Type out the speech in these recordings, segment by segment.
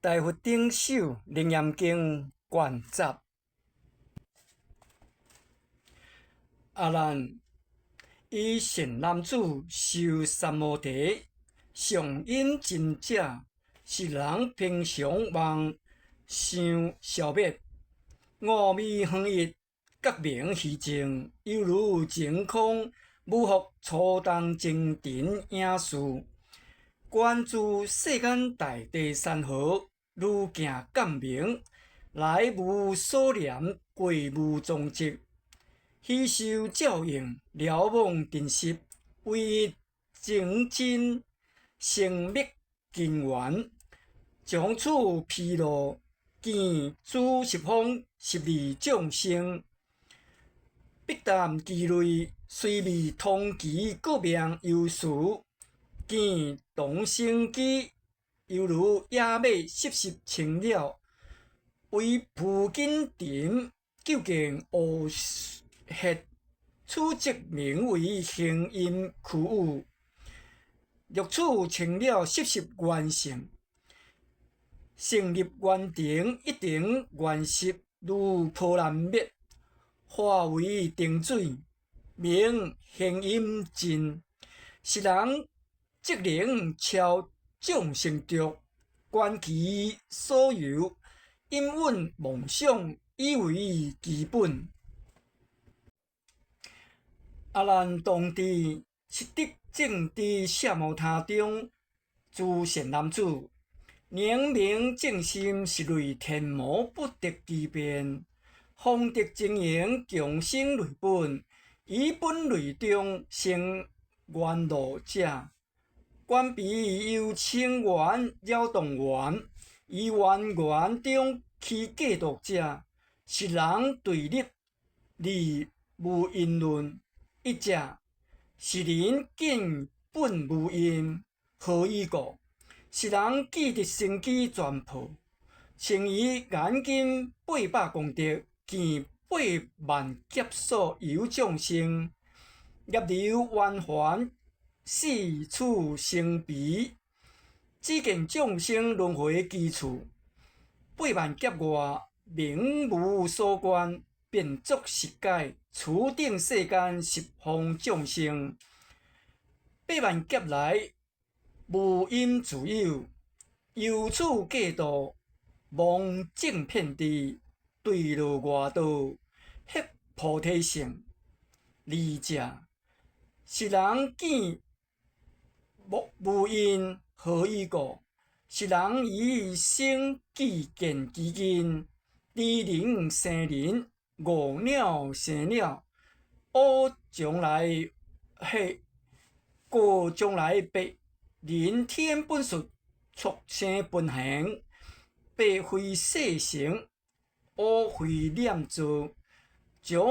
大佛頂首楞嚴經卷十。阿難，彼善男子修三摩地，上陰真者，是人平常妄想消滅，五味合一，覺明虛靜，猶如晴空，無復粗重精塵影事。觀諸世間大地山河，如鏡鑑明，來無所念，過無蹤跡。虛受照應，了妄真實，唯一精進，生滅根源，將此披露，見諸十方十二眾生，必憚其類，隨味通其各命憂事，見同生機，猶如野馬溼溼青鳥，為蒲錦塵，究竟烏血，此即名為行陰區域。若此青鳥溼溼緣性，成立緣定，一定緣攝如波羅蜜，化為定水，名行陰盡。是人則能超眾生濁，觀其所由，隱隱妄想，以為基本。阿難當知，實得正知奢摩他中，諸善男子，寧明正心，是類天魔不得其便，方得經營共生類本，於本類中生願樂者，觀彼由清緣了動緣，於緣緣中起計度者，是人對立離無因論。一者，是人見本無因，何以故？是人既得生機全破，稱以眼根八百功德，見八萬劫所有眾生，業流圓環，四處生彼，只見眾生輪迴機處，八萬劫外，明無所觀，便作是解。此等世間十方眾生，八萬劫來無因自有，由此計度，妄證遍知，墜落外道，獲菩提性。二者，是人見無因，何以故？是人於生既見其見，知人生人。悟鳥生鳥，我將來彼，過將來彼人天本術，畜生本行，白非世成，烏非念造，將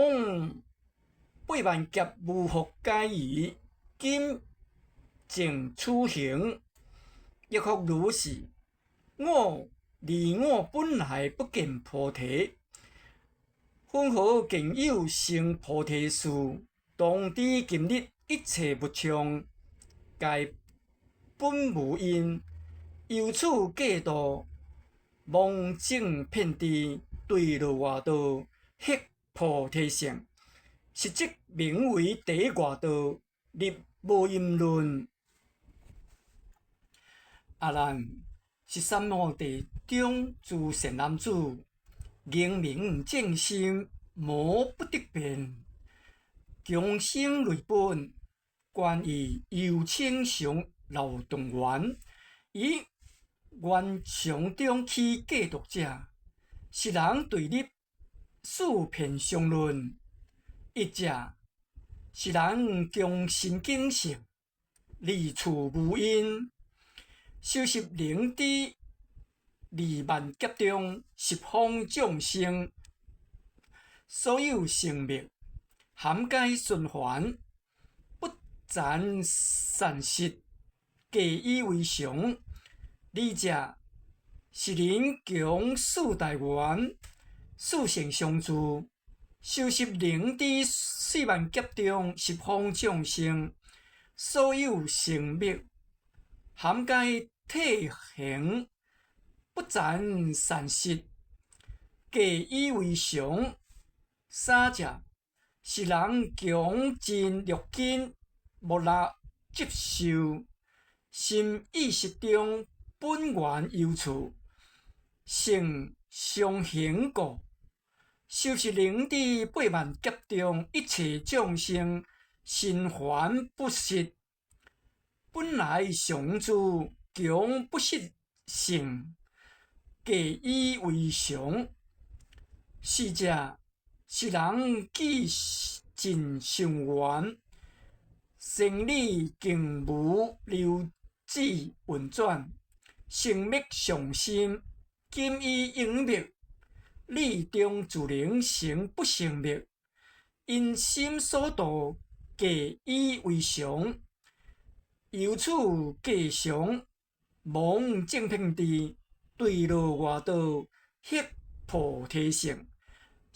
八萬劫無復解疑，今正此行，亦復如是。我離我本來不見菩提。雲何見有成菩提事？當知今日一切物象，皆本無因。由此計度，妄證遍知，墜落外道，獲菩提性。是則名為第一外道，立無因論。阿難，是三摩地中諸善男子，寧明正心，魔不得便，共生類本，觀以由清常勞動緣，於緣常中起計度者，是人對立四遍相論。一者，是人將心境性，離處無因，修習靈知。二萬劫中，十方眾生所有生命，含皆循環，不慚善實，皆以為常。二者，是人窮四大緣，四性相住，修習靈知四萬劫中，十方眾生所有生命，含皆體行。不慚善實，假以為常。三者是人窮盡六根，無力執受，心意識中本源幽處，性常行故。修習能佇八萬劫中，一切眾生心凡不失，本來常住，窮不失性，假以為常。四者是人記盡相緣，生理境無流轉運轉，生滅常心，今以應滅，理中自能成不生滅，因心所度，假以為常，由此假常，蒙正遍知，對樂外道，獲菩提性。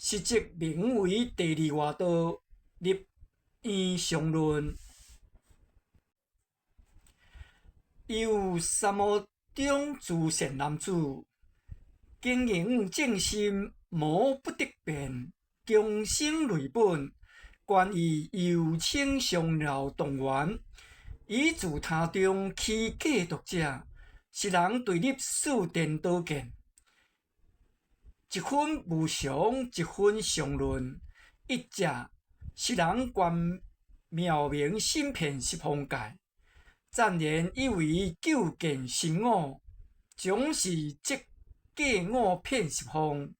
實則名為第二外道，立願常論。由三摩中諸善男子，經營正心，無不得變，共生類本，觀以有情相了動緣，以自他中起假毒者，是人對立四顛倒見。一分無常，一分常論。一者是人觀妙明心遍十方界，暫然以為究竟實我，總是即假我遍十方，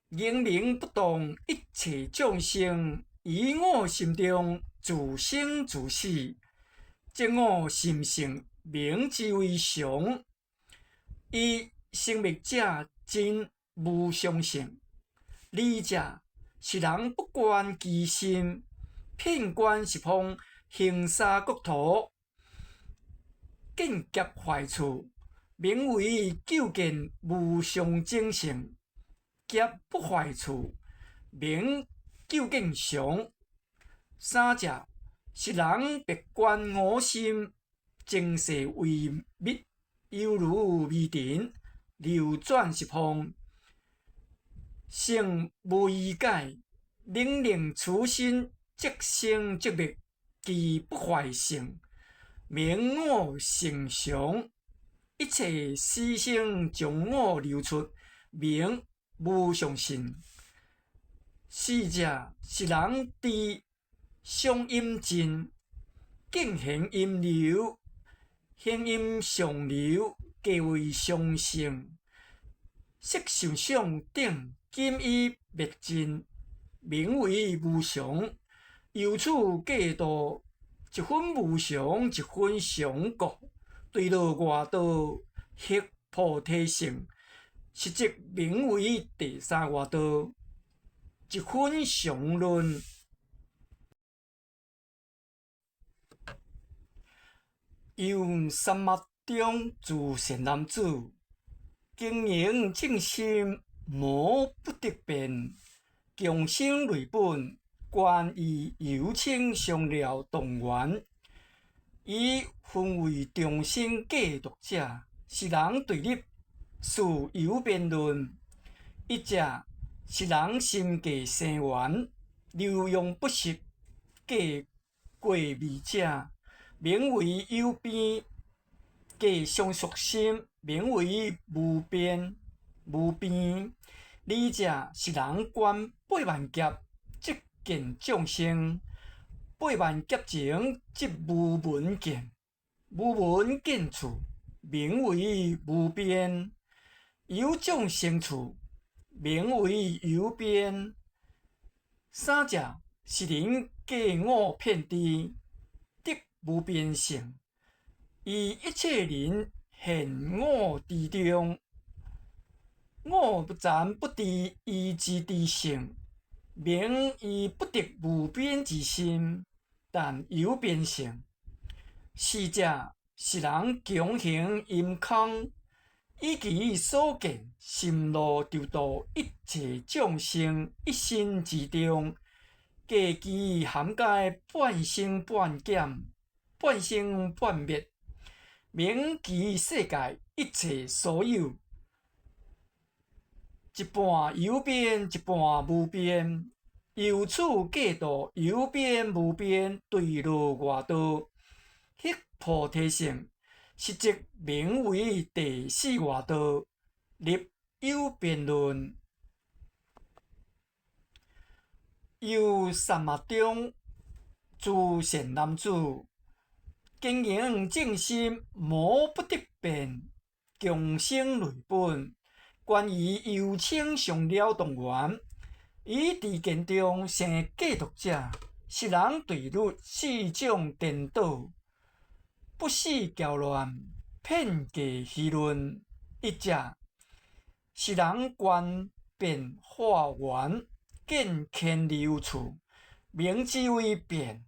明明不動，一切眾生於我心中自生自死，即我心性名之為常。一生滅者真無常性。二者是人不觀其心，遍觀十方恆沙國土，見劫壞處，名為究竟無常種性；劫不壞處，名究竟常。三者是人別觀我心，精細微密，猶如微塵，流轉十方。性無疑解，能令此心即生即滅，其不壞性，名我性常。一切死生從我流出，名無常性。四者是人知相陰盡，見行陰流，行陰上流，皆為常性。色受想等，今已滅盡，名為無常。由此假度，一分無常，一分常故，對樂外道，獲菩提性，實則名為第三外道，一分常論。由三摩中諸善男子，經營正心，無不得變，共生類本，觀以有情相了動緣，以分為眾生假毒者，是人對立事有辯論。一者是人心假生緣，流用不息，假過味者，名為有邊；假相續心，名為無邊。無邊。二者是人觀八萬劫，即見眾生，八萬劫前即無聞見，無聞見處，名為無邊；有眾生處，名為有邊。三者是人假我遍知，得無邊性，於一切人現我之中，我暫不知伊之知性，名伊不得無邊之心，但有邊性。四者是人強行陰空，以其所見心路就度一切眾生一心之中，假其含蓋半生半減、半生半滅，名其世界一切所有。一半有邊，一半無邊。由此過度有邊無邊，墜落外道，彼菩提乘，實則名為第四外道，立有邊論。由三密中諸善男子，經營正心，魔不得變，共生類本。關於有情上了動緣，以知見中生過度者，是人墜入四種顛倒，不死攪亂，騙假虛論。一者，是人觀變化緣，見牽流處，名之為變；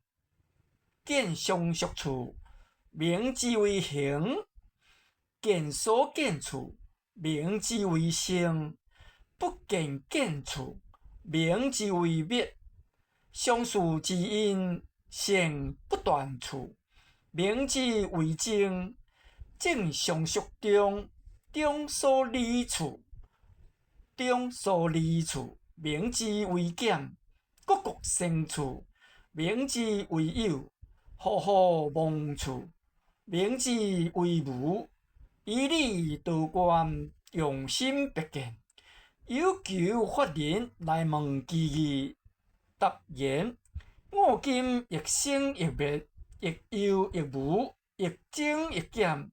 見相續處，名之為行；見所見處，名之為生；不見見處，名之為滅。相續之因，成不斷處，名之為證。證相續中，中所離處，中所離處，名之為減；各各生處，名之為有；和合妄處，名之為無。以理道觀，用心別見。有求法人來問其義，答言：我今亦生亦滅，亦有亦無，亦增亦減。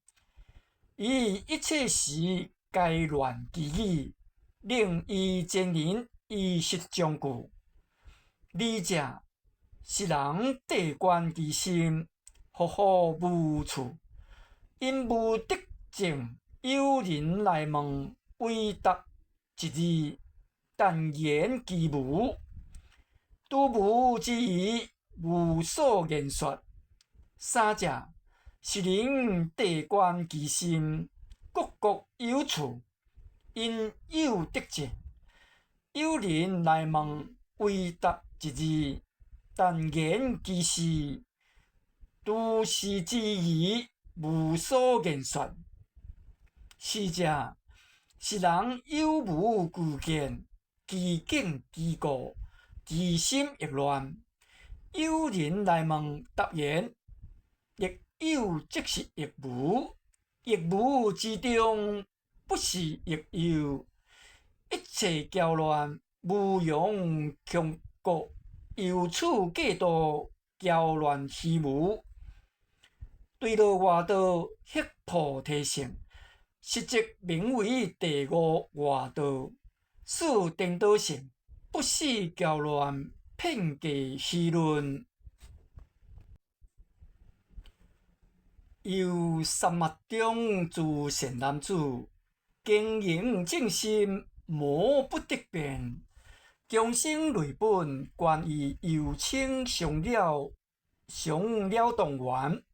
以一切時皆亂其語，令依真人依實相故。二者，是人諦觀其心，和合無處，因無得證。有人來問，唯答一字，但言其無。除無之義，無所言說。三者，是人諦觀其心，各各有處，因有得證。有人來問，唯答一字，但言其是。除是之義，無所言說。四者，是人有無具見，其見其故，其心亦亂。有人來問，答言：亦有即是亦無，亦無之中，不是亦有。一切攪亂，無用窮國，由此過度，攪亂虛無，墜落外道，彼菩提乘，實則名為第五外道。此顛倒乘，不死攪亂，騙假虛論。由三密中諸善男子，經營正心，魔不得變，眾生類本，觀於有情常了，常了動緣，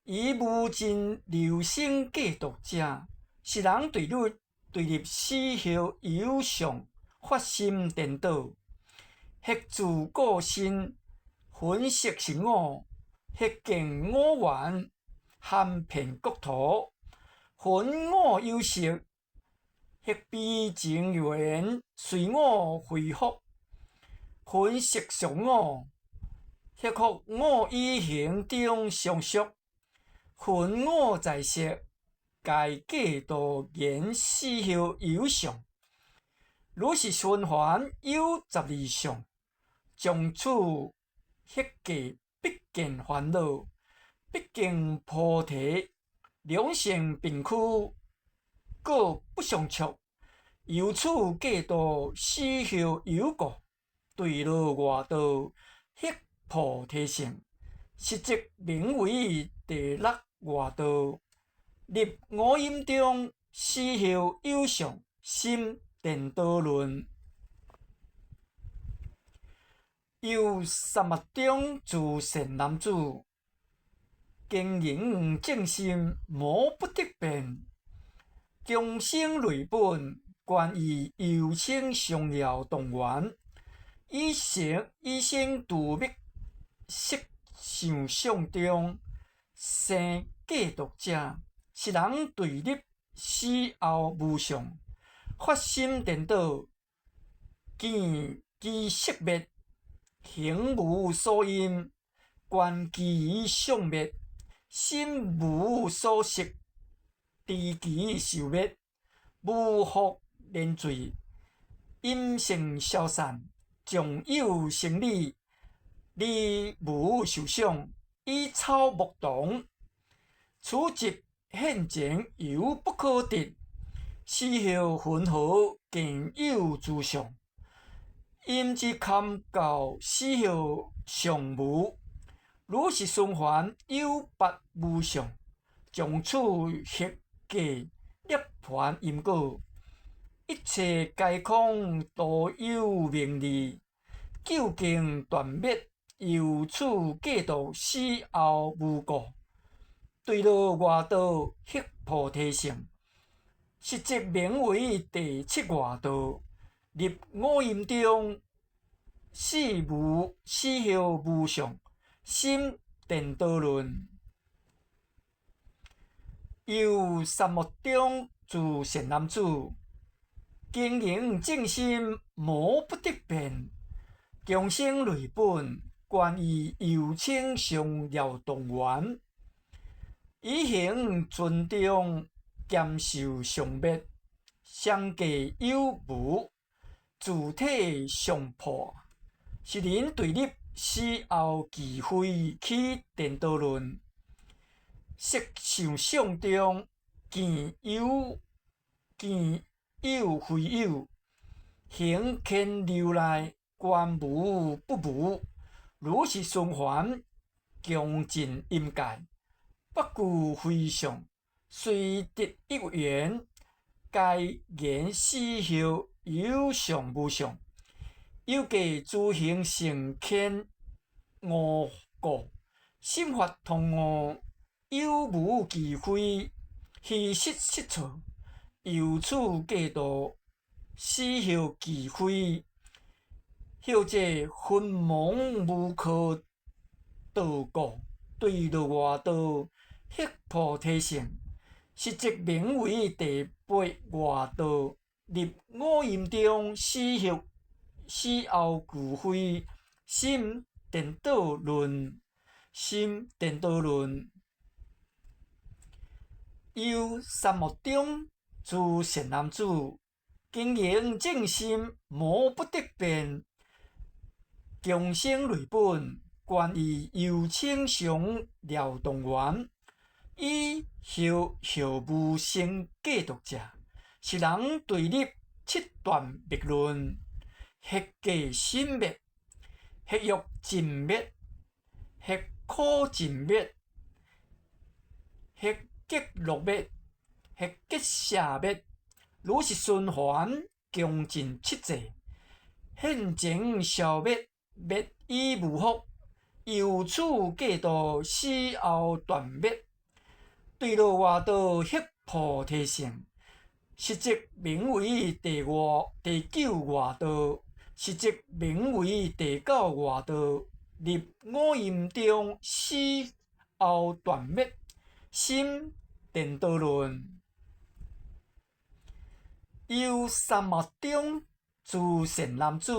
以無盡流生過度者，是人墜入墜入死後有相發心顛倒，或自個身分析是我，或見我緣含遍國土，分我有色，或彼情緣隨我恢復，分析屬我，或復我以行中相續，分我在色，皆過度言死後有相。如是循環有12相，從此彼過必見煩惱，必見菩提，兩性並俱，各不相觸。由此過度死後有故，墜落外道，彼菩提乘，實則名為第六外道。立五陰中死後有相心顛倒論。由三密中諸善男子，經營正心，魔不得變，眾生類本，觀於有情常了動緣，以生以生住滅色相相中生過度者，是人墜入死後無相，發心顛倒，見其色滅，行無所因，觀其相滅，心無所識，知其壽滅，無復連墜，音聲消散，眾有生理，而無受想，與草木同。此即現前猶不可得，死後雲何見有諸相？陰之堪教死後尚無，如是循環有八無相，從此惑計涅槃因果，一切皆空徒有名字，究竟斷滅，由此計度死後無故。對樂外道獲菩提性，是則名為第七外道。入五陰中，死無死後無相，心顛倒論。由三惡中諸善男子，經營正心，魔不得變，共生類本，觀以有情相了動緣。以行尊重兼受相滅，相繼有無，自體相破，是人對立死後其非起顛倒論，色受相中見有見有非有，行牽流內觀無不無，如是循環，窮盡陰界。不具非相，雖得一緣，皆言死後有相無相。又計諸行成牽悟故，心法通悟，有無其非，虛實失錯。由此計度死後其非，或者昏蒙無可道故，對樂外道獲菩提性，是則名為第八外道。入五陰中，死後死後具非，心顛倒論，心顛倒論。由三惡中諸善男子，經營正心，魔不得變，共生類本，觀以有情相了動緣。以後後無生計度者，是人對立七斷滅論，惑計心滅，惑欲盡滅，惑苦盡滅，惑極樂滅，惑結捨滅，如是循環，窮盡七際，現前消滅，滅已無復，由此計度死後斷滅。對樂外道獲菩提性，是則名為第五、第九外道，是則名為第九外道。入五陰中，死後斷滅，心顛倒論。由三惡中諸善男子，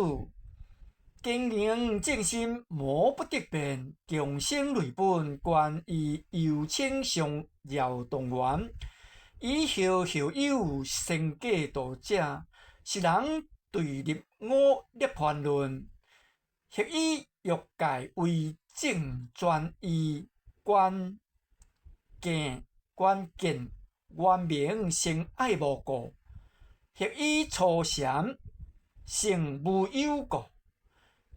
經營正心，魔不得變，共生類本，觀以有情相了動緣，以後後有先計度者，是人對立五涅槃論，或以欲界為正專依，觀見觀見圓明生愛無故，或以初禪成無有故。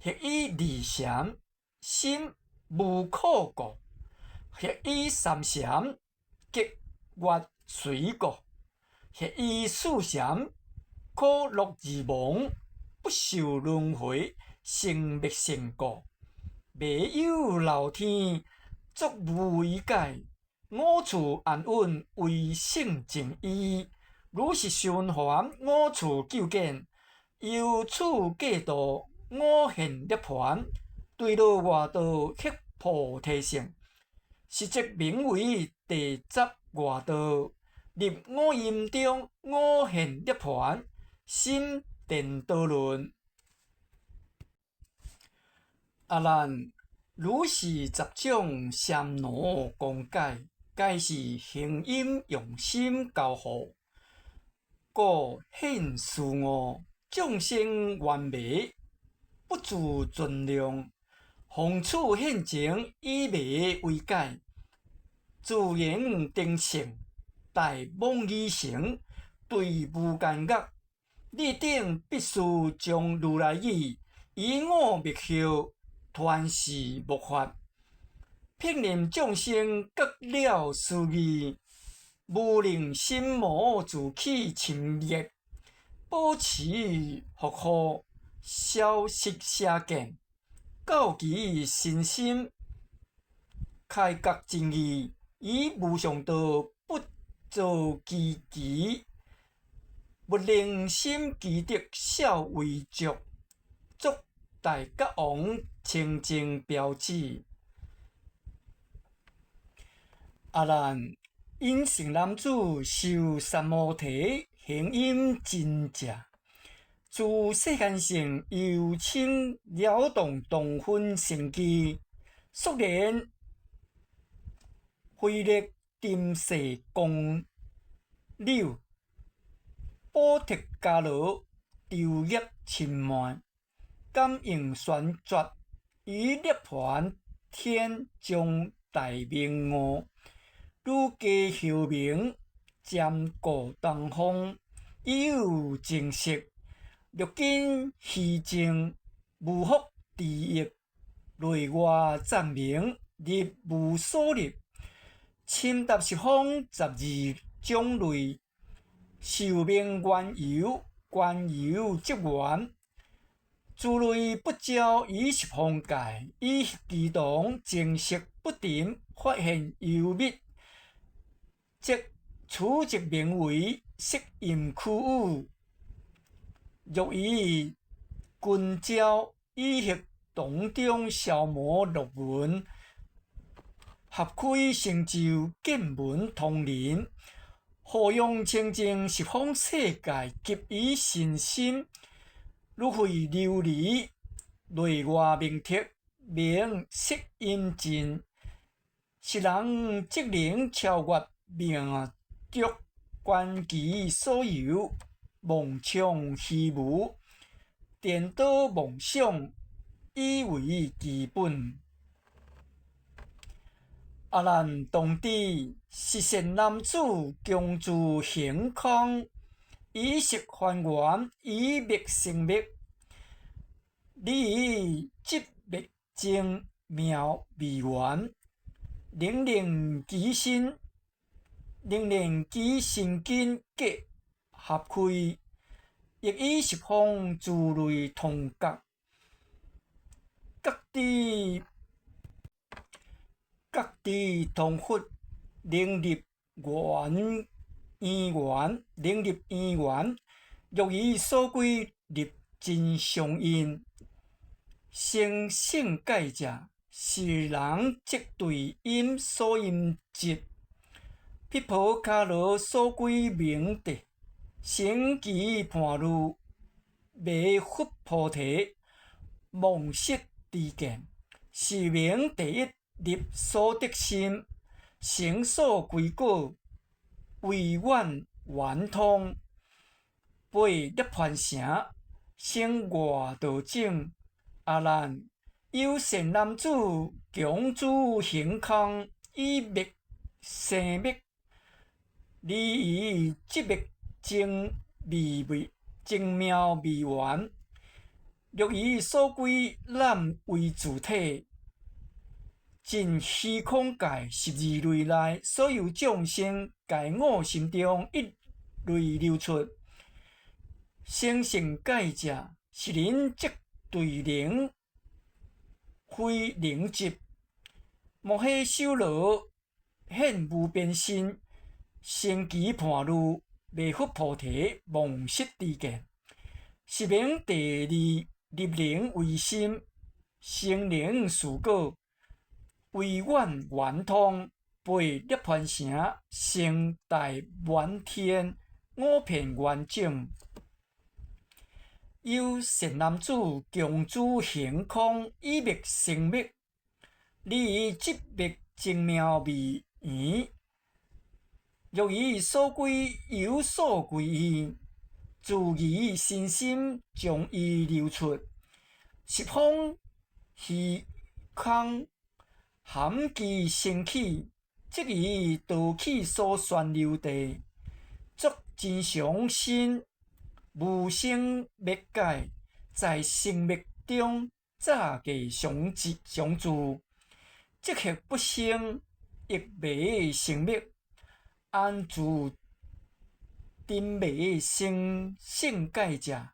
或以二禪心無苦故，或以三禪極悅隨故，或以四禪苦樂二亡，不受輪迴生滅性故，未有漏天作無為解，五處安穩為聖正依，如是循環五處究竟，由此計度。五現涅槃，對樂外道獲菩提性，是則名為第十外道。入五陰中五現涅槃，心顛倒論。阿難，如是十種暹羅講解，皆是行陰用心交護，故顯事悟，眾生愚迷，不自尊量，逢此現前，以迷為解，自然定勝，大妄語成，對無間獄。汝等必須將如來語，以五密後，傳示末法，遍令眾生覺了思義，無令心魔自起侵逆，保持福護，消失邪見，教其身心開覺真義，以無上道不造機奇，勿令心機得少為著，作大覺王清淨標誌。阿難，因善男子修三摩提行陰真者，自世間性由稱了動同分成機，肅然揮力沉細光柳，補特伽羅丟業沉沒，感應宣絕，於涅槃天中大明悟，汝皆修明，占過東風，已有淨色，六根虛靜，無復智欲，內外讚明，入無所入，深達十方十二種類，壽命緣由，緣由則緣，諸類不照於十方界，以其同淨色不沉，發現幽密，則此即名為色陰區域。若以均照以行當中消磨樂聞，合開成就見聞通靈，護養清淨十方世界，及以身心，如慧琉璃，內外明徹，名色陰盡。是人則能超越命濁，觀其所有，妄充虛無，顛倒妄想，以為其本。阿難當知，是善男子強自行空，以色還原，以滅生滅，你以執滅精妙味緣，能令其身，能令其身根結合開，亦以十方諸類通覺，覺知覺知通佛，能入緣因緣，能入因緣，若以所歸入真相應，成聖解者，是人則對陰所陰執，毗婆伽羅所歸名諦，成其伴侶，迷佛菩提，妄失知見，是名第一入所得心，成所歸果，唯願圓通，八涅槃城，生外道種。阿難，有善男子強諸行空，以滅生滅，離於執滅精微味精妙味緣，若以所歸攬為自體，盡虛空界十二類內，所有眾生，皆我心中一淚流出。成聖解者，是人則對靈非靈執，摩訶修羅現無邊身，成其伴侶，迷佛菩提，妄失知見，是名第二入靈為心，成靈事果，唯願圓通。八涅槃城，成大滿天五遍圓種。有善男子窮諸行空，以滅生滅，離於寂滅精妙味圓。若於所歸有所歸依，自於身心將伊流出，十方虛空含其生起，即於導氣所旋流地，作真常身無生滅解，在生滅中詐假常住常住，即刻不生，亦未生滅，安住沉迷生聖解者，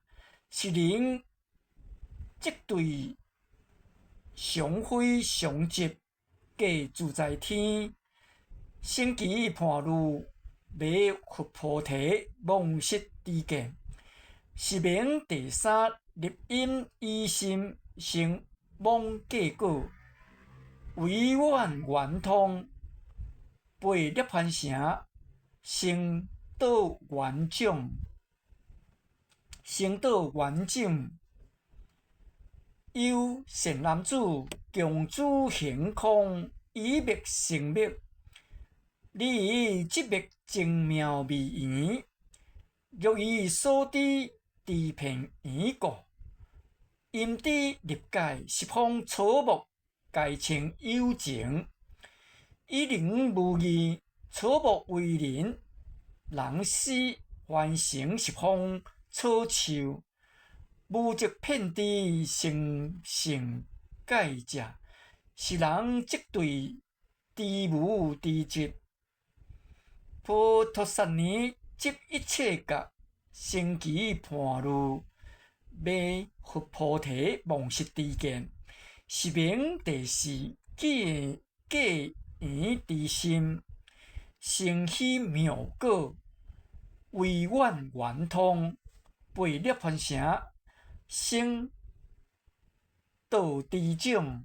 是人即對常非常執，過自在天，生其伴侶，迷佛菩提，忘失知見。是名第三立陰以心成妄假果，唯願圓通，八涅槃城，成道圓種，成道圓種。有善男子窮諸行空，以滅生滅，離於寂滅精妙味圓。若於所知知遍圓故，陰知立界十方草木皆稱有情，以能無異草木為人，人死還成十方草樹，無則遍知成聖解者，是人即對知無知執。佛陀薩尼執一切覺，生其伴侶，迷佛菩提，忘失知見，是名第四假假圓之心，生起妙果，唯願圓通，八涅槃城，生道之種。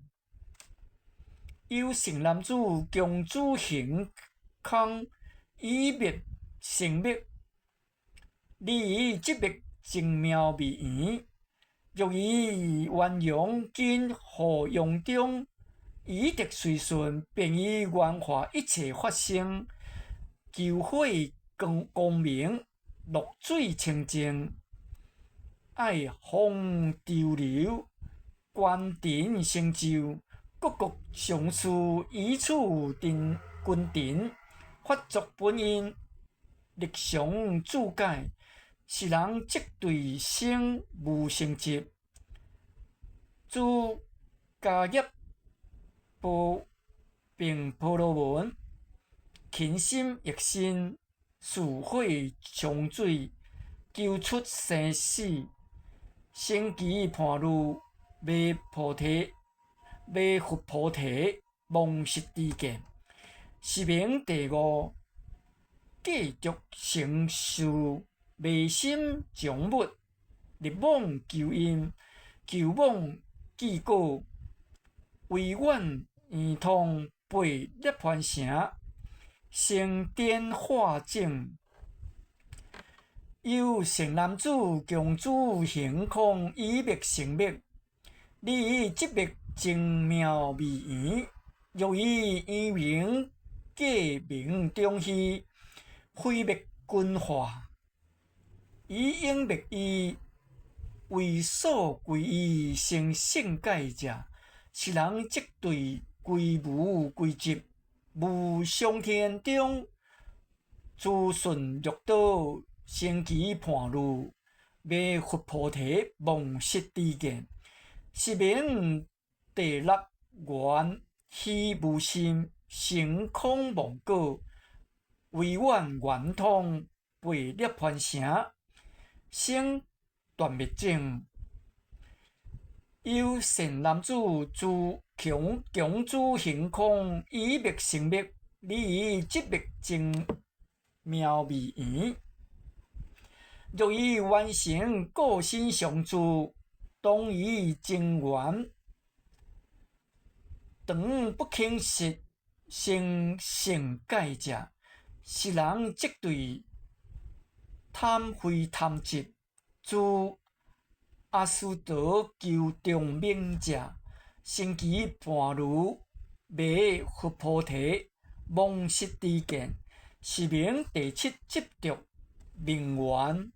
有善男子窮諸行空，以滅生滅，離於寂滅精妙味圓。若於鸳鸯金荷陽中，以德隨順，便於願化一切法身，求慧光光明，樂水清淨，愛風潮流，觀塵成就，各國上師以此定君臣，發作本因，力常注解，是人即對生無成執，諸迦葉婆並婆羅門，勤心益身，似火長水，求出生死，生其伴侶，迷菩提，迷佛菩提，忘失知見，是名第五假著成事，迷心將物，立妄求因，求妄結果，唯願圓通八涅槃城，成典化種。有善男子窮諸行空，以滅生滅，離於寂滅精妙味圓。若於圓明假名中虛，非滅均化，以應滅依，為所歸依成聖解者，是人即對歸無歸執，無上天中，諸順欲道，生其伴侶，迷佛菩提，忘失知見，是名第六緣虛無心，成空妄果，唯願圓通，八涅槃城，生斷滅種。有善男子諸窮窮諸行空，以滅生滅，離於寂滅精妙味圓。若欲完成個身常住，當於精圓，長不輕失，成聖解者，是人則對貪非貪執，住阿須陀丘中明者，成其盤如迷佛菩提，忘失知見，是名第七執著明緣，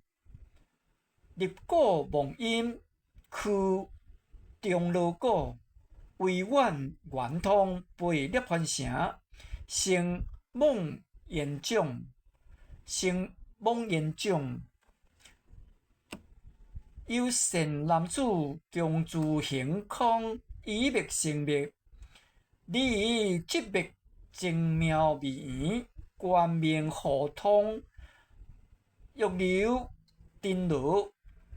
入果妄音，俱中羅果，唯願圓通，背涅槃城，成妄言種，成妄言種。有善男子窮諸行空，以滅生滅，你以寂滅精妙味圓，觀明互通，欲留塵勞，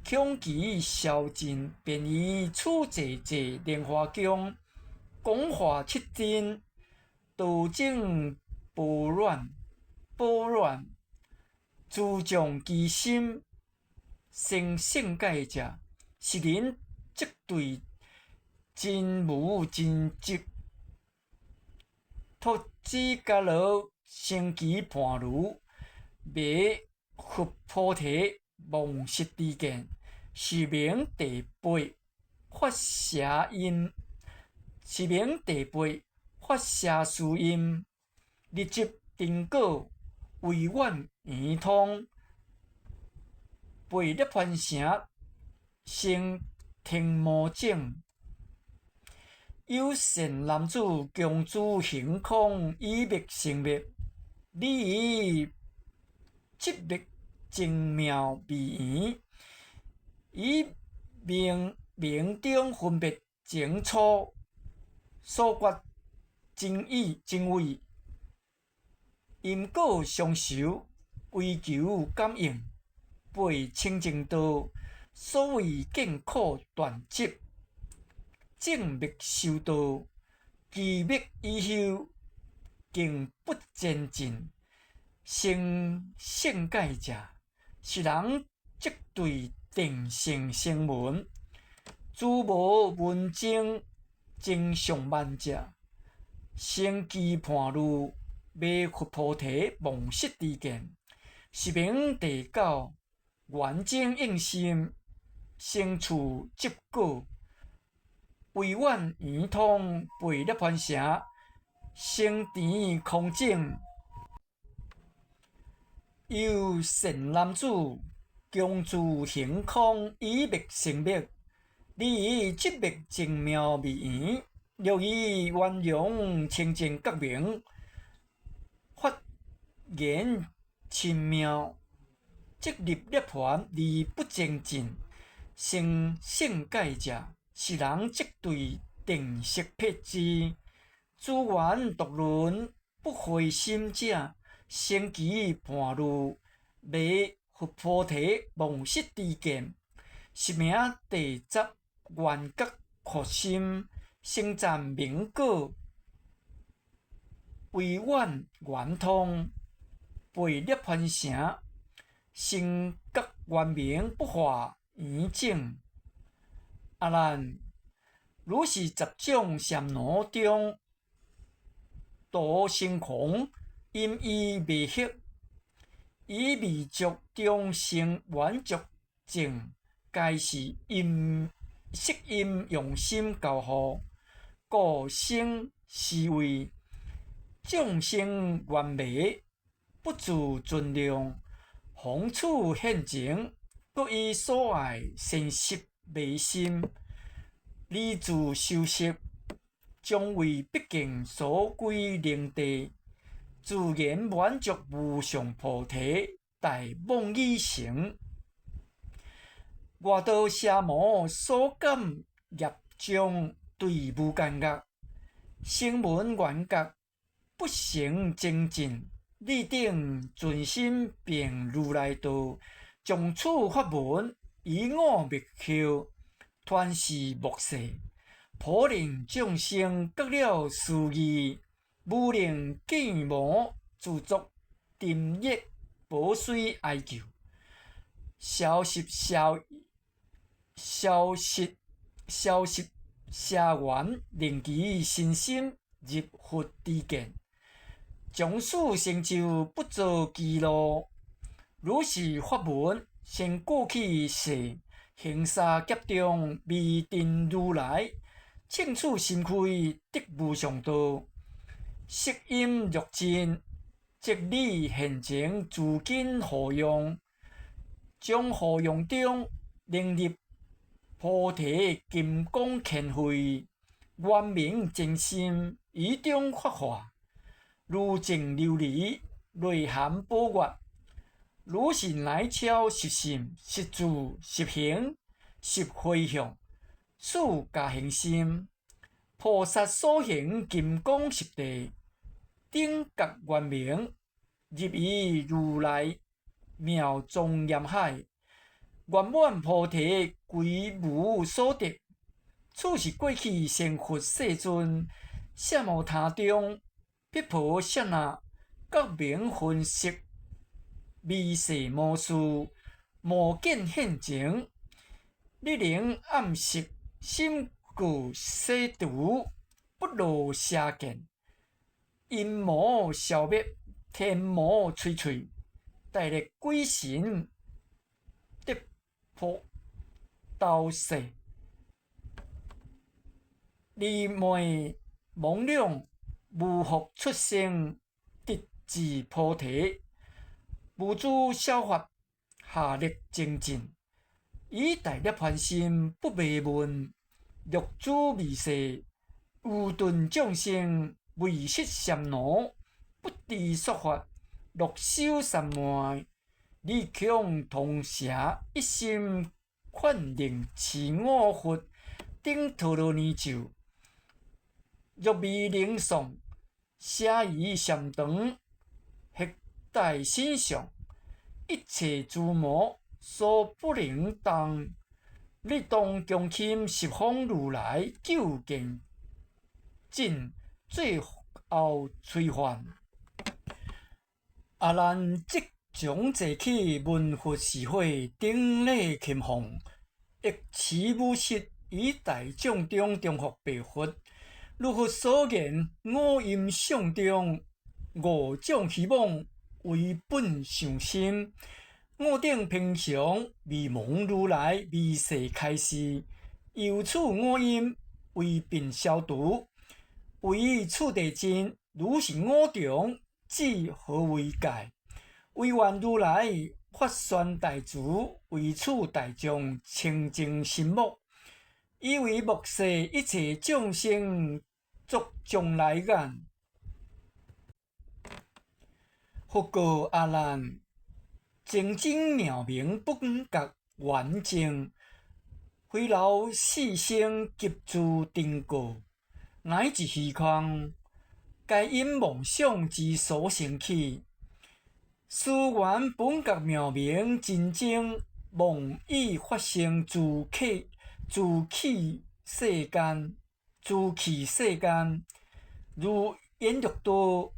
恐其消盡，便於此坐坐蓮華宮，廣化七真，道證寶暖，寶暖，諸眾其心。成聖解者，是人則對真無真執，托只伽羅成其盤如，迷佛菩提忘失知見，是名第八發邪音，是名第八發邪思音，日執定果，唯願圓通。背涅槃城，成天魔種。有善男子窮諸行空，以滅生滅，你以寂滅精妙味圓，以明明中分別清楚，所決真義真偽，因果相受，唯求感應。背清淨道，所謂見苦斷執，證滅修道，其滅以後，更不前進，成聖解者，是人則對定性聲聞，諸無聞證增上慢者，成其盤如迷佛菩提忘失知見，是名第九。圓證應心，成處執果，唯願圓通，背涅槃城，成田空種。有善男子，窮諸行空，以滅生滅，你以寂滅精妙味圓，若以圓融清淨覺明，發言深妙。即入涅槃而不精進，成聖解者，是人則對定色辟支，諸緣獨輪不會心者，成其盤如迷佛菩提忘失知見，是名第十圓覺佛心，成讚明果，唯願圓通，背涅槃城。成覺圓明不化圓種。阿難，如是十種禪那中，多生狂，淫欲迷惑，以未足中生滿足證，皆是陰色陰用心交互，故生思惟眾生願迷，不自尊量。逢處現前，各以所愛善攝迷心，離自修習，將為畢竟所歸靈地，自然滿足無上菩提大妄語成。外道邪魔所感業障對無間惡，聲聞緣覺不成精進。你等存心辨如來道，從此法門以五密後，傳示末世，普令眾生覺了思義，無能見魔自作沉溺寶水哀求，消失消消失消失邪緣，令其身心入佛知見。將此成就不造記錄。如是法聞，先過去世恆沙劫中，彌臻如來，證此心開，得無上道，色陰欲盡，即理現前，諸根護用，將護用中能入菩提金剛乾慧，圓明真心，於中發化，如淨琉璃，內含寶月。如是乃超十信、十住、十行、十回向，四加行心，菩薩所行金剛十地，頂覺圓明，入於如來妙莊嚴海，圓滿菩提歸無所得。此是過去先佛世尊，奢摩他中，毗婆舍那覺明分色。微細魔事，無見現前，你能暗識心過洗除，不落邪見，陰魔消滅，天魔摧碎，大力鬼神得破刀勢，離昧妄量，無復出生，直至菩提。無諸小法，下力精進，以大涅槃心不迷問，欲諸微細愚鈍眾生，迷失三奴，不知說法，樂修三昧，理窮通邪，一心勸令持我佛頂陀羅尼咒，若未能誦，捨於禪堂。大身上，一切諸魔所不能動。你當恭親十方如來究竟盡最後摧幻。阿難即將坐起，聞佛是會，頂禮钦奉，憶持武失，於大眾中重複白佛。如佛所言，五陰相中，五種虛妄。為本上心，我等平常未聞如來微細開示，由此五陰為便消除，唯次第盡，如是五重，智何為界？唯願如來發宣大慈，為此大眾清淨心目，以為末世一切眾生作將來眼。佛告阿難：精真妙明本覺圓淨，非老死生及諸定過，乃至虛空，皆因妄想之所生起。斯緣本覺妙明真正，妄已發生諸起諸起世間，諸起世間，如演樂多。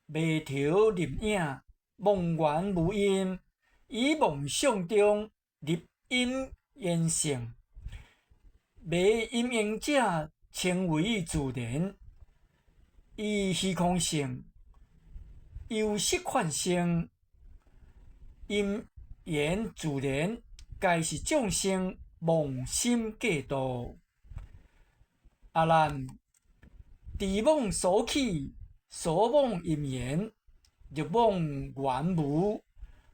迷頭臨影，妄緣無因，於妄想中立因緣性，迷因緣者稱為自然，以虛空性，由色幻生，因緣自然，皆是眾生妄心過度。阿難，知妄所起。所妄因緣，入妄緣無，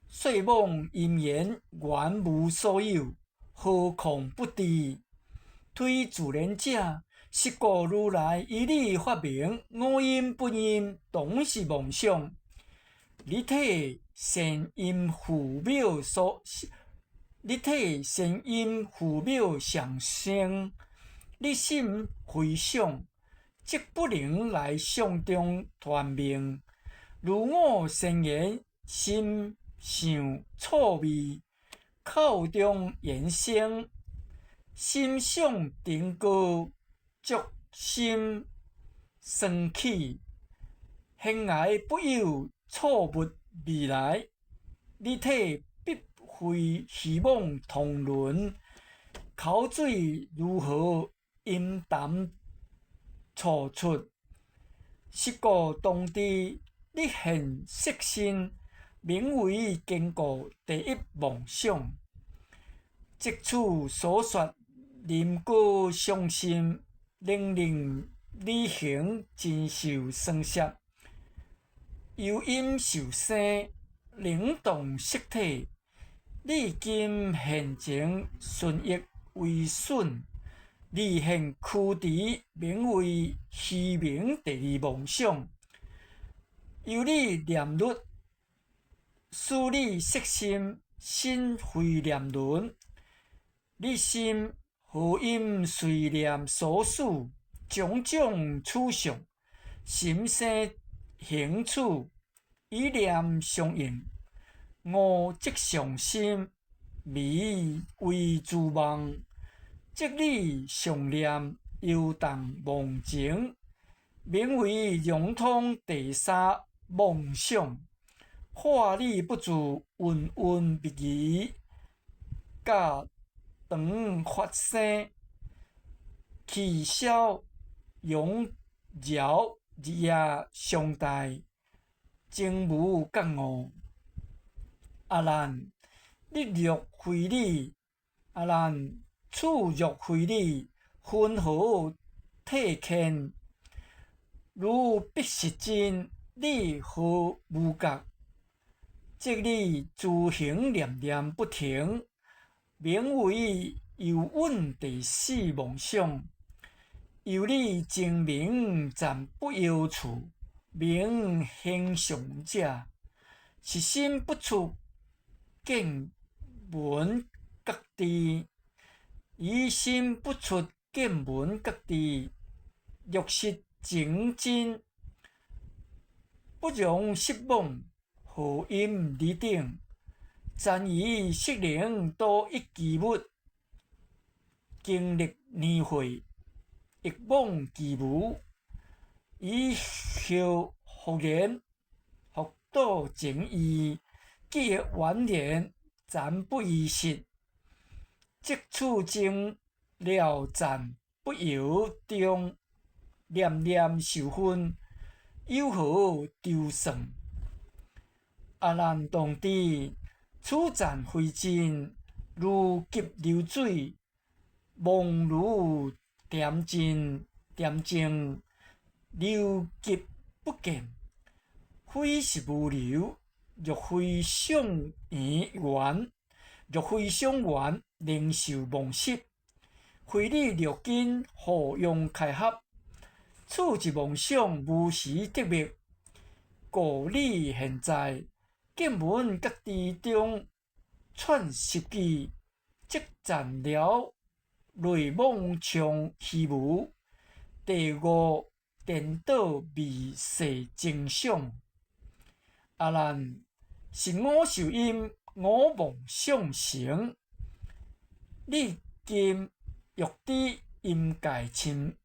說妄因緣緣無所有，何況不知？推自然者，是故如來依理發明五陰本陰，當是妄想。你體善因父母所，你體善因父母相生，你心非想。則不能來相中傳命。如我先言，心想錯味，口中言生，心想定過，足心生起，懸崖不有錯物未來，你體必非虛妄通倫，口水如何陰談錯出？是故當知你現色身，名為堅固第一妄想。則此所說林果相心，能令理行真受生攝，由陰受生，能動色體。你今現前順益為損，離現驅除，名為虛名第二妄想。由你念律，使你色心身非念輪。你心何因隨念所使，種種取相，心生行處，與念相應。悟即上心，迷為諸妄。即你上念，遊動妄情，名為融通第三妄想。化理不住，渾渾密儀，甲長發生，氣消陽饒日夜相待，真無覺悟。阿難，你若非理，阿難，此若非理，雲何體現？如彼實真，你何無覺？即你諸行念念不停。名為遊蘊第四妄想，由你精明暫不搖處，名行相者，是心不出見聞覺知，以心不出見聞覺知，若實情真，不容失妄，何因離等？殘餘識能多一機物，經歷年歲，亦妄其無，以後復然，復倒情意，記憶宛然，暫不遺失。即此情了暫不由中，念念受分，有何籌算？阿難同知。此暫非真，如急流水，妄如恬靜，恬靜流急不見，非是無流。若非相緣，若非相緣，能受妄識。非理六根互用開合，此一妄想無時得滅，故你現在。見聞覺知中串習記，即暫了內妄唱虛無。第五顛倒微細真相。阿難，是五受陰，五妄想成。你今欲知陰界深，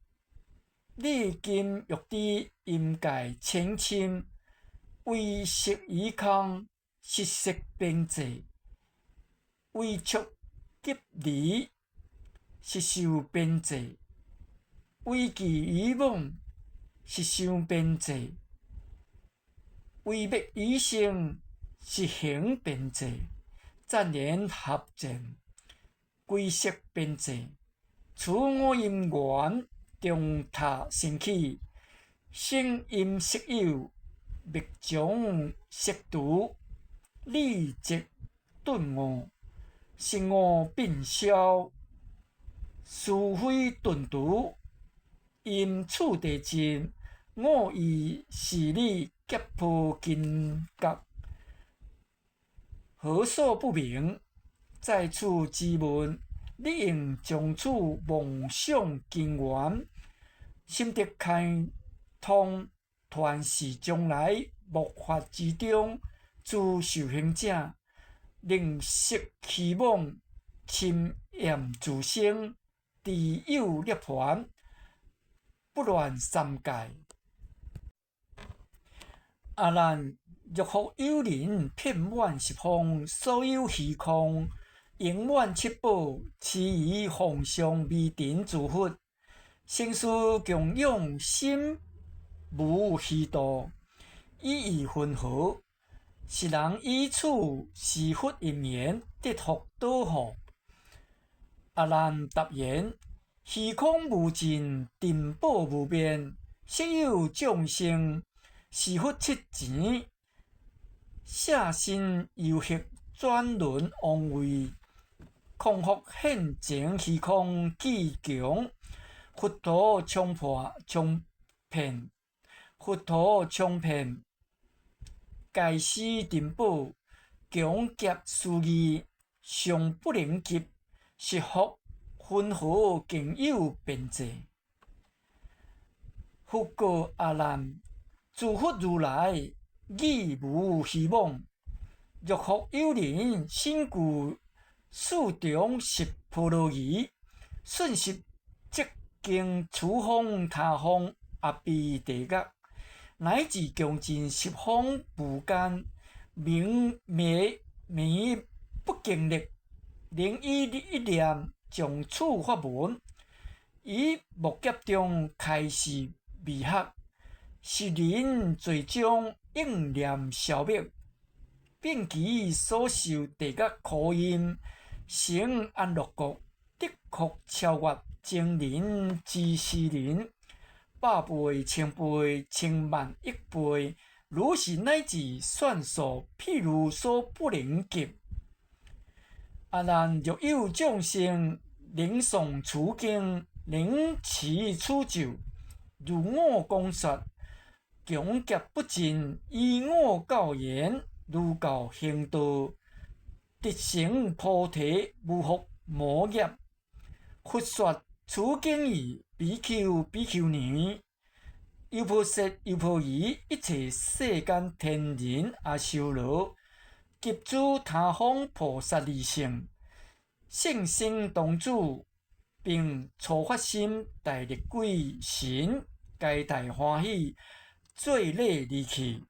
你今欲知陰界淺深。唯識於空，實色邊際，唯觸及離，實受邊際，唯記於妄，實想邊際，唯滅於性，實行邊際，暫然合見，歸色邊際，此五因緣中塔生起，聲音色有。滅將色除，理即頓悟，實悟變消，是非頓除，因次第盡，五義是理結破根覺，何所不明？在此之問，你應將此妄想根源，心得開通。傳示將來末法之中，諸修行者能釋虛妄，深厭自生，持有涅槃，不亂三界。阿難，若復有人遍滿十方所有虛空，圓滿七寶，其餘奉上微塵諸佛，生死供養心。無虛度，以意云何？是人以此是佛因缘得福倒予。阿难答言：虚空无尽，珍宝无边，设有众生，是佛七前，舍身游行转轮王位，匡复现前虚空智穷，佛土充破充遍，佛土充遍，皆施珍宝，穷劫思义，尚不能及。是福云何更有边际？佛告阿难：诸佛如来，语无虚妄。若复有人身具四重十波罗夷，瞬息即经此方他方阿鼻地狱，乃至穷尽十方无间，明迷迷不经历，能以一念将此法门，于末劫中开示未学，是人罪障应念消灭，并其所受地狱苦阴，成安乐国，得福超越前人之斯人，百倍、千倍、千万亿倍，如是乃至算数，譬喻所不能及。阿难，若有众生能诵此经，能持此咒，如我讲说，穷劫不尽，依我教言，如教行道，得成菩提，无复磨业。佛说此经已，比丘、比丘尼、优婆塞、优婆夷，一切世间天人阿修罗，及诸他方菩萨二乘，圣僧童子，并初发心大力鬼神，皆大欢喜，做礼而去。